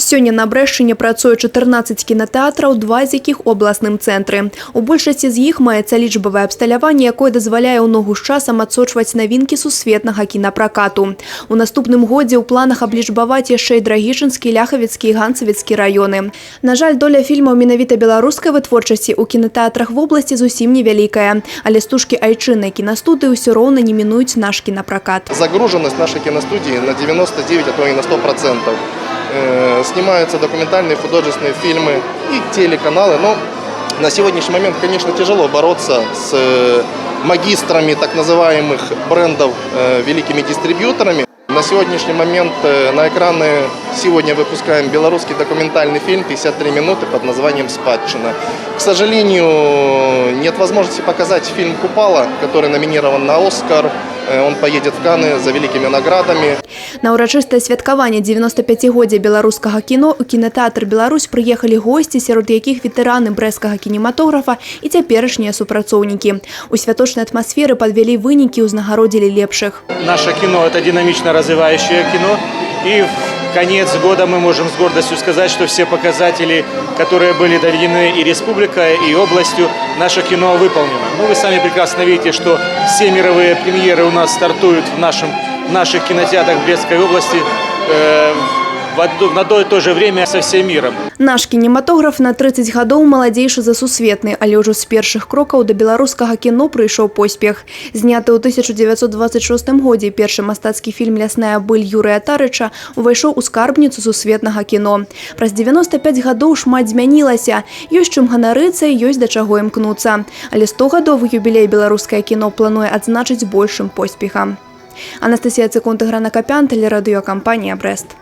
Сёння на Брэшчыне працуе 14 кінатэатраў, два з якіх у абласным цэнтры. У большасці з іх маецца лічбавае абсталяванне, якое дазваляе ў ногу з часам адсочваць навінкі сусветнага кінапракату. У наступным годзе ў планах аблічбаваць яшчэ і Драгічынскі, Ляхавіцкі і Ганцавіцкі раёны. На жаль, доля фільмаў менавіта беларускай вытворчасці ў кінатэатрах вобласці зусім невялікая. Але стужкі айчыннай кінастудыі ўсё роўна не мінуюць наш кінапракат. Загруженность нашей киностудии на 99, а то и на 100%. Снимаются документальные, художественные фильмы и телеканалы. Но на сегодняшний момент, конечно, тяжело бороться с магистрами так называемых брендов, великими дистрибьюторами. На сегодняшний момент на экраны сегодня выпускаем белорусский документальный фильм 53 минуты под названием «Спадчына». К сожалению, нет возможности показать фильм «Купала», который номинирован на «Оскар». Он поедет в Канны за великими наградами. На ўрачыстае святкаванне 95-годдзя беларускага кіно ў кінатэатр «Беларусь» прыехалі госці, сярод якіх ветэраны брэсцкага кінематографа і цяперашнія супрацоўнікі. У святочнай атмасферы падвялі вынікі і ўзнагародзілі лепшых. Наше кино – это динамично развивающее кино. И в конец года мы можем с гордостью сказать, что все показатели, которые были доведены и республикой, и областью, наше кино выполнено. Ну, вы сами прекрасно видите, что все мировые премьеры у нас стартуют в наших кинотеатрах Брестской области в одно и то же время со всем миром. Наш кінематограф на 30 гадоў маладзейшы за сусветны, але ўжо з першых крокаў да беларускага кіно прыйшоў поспех. Зняты ў 1926 годзе першы мастацкі фільм «Лясная быль» Юрыя Тарыча увайшоў у скарбніцу сусветнага кіно. Праз 95 гадоў шмат змянілася. Ёсць чым ганарыцца і ёсць да чаго імкнуцца. Але 100-гадовы юбілей беларускае кіно плануе адзначыць большым поспехам. Анастасія Цыкун, Тыгран Акапян, тэлерадыёкампанія «Брэст».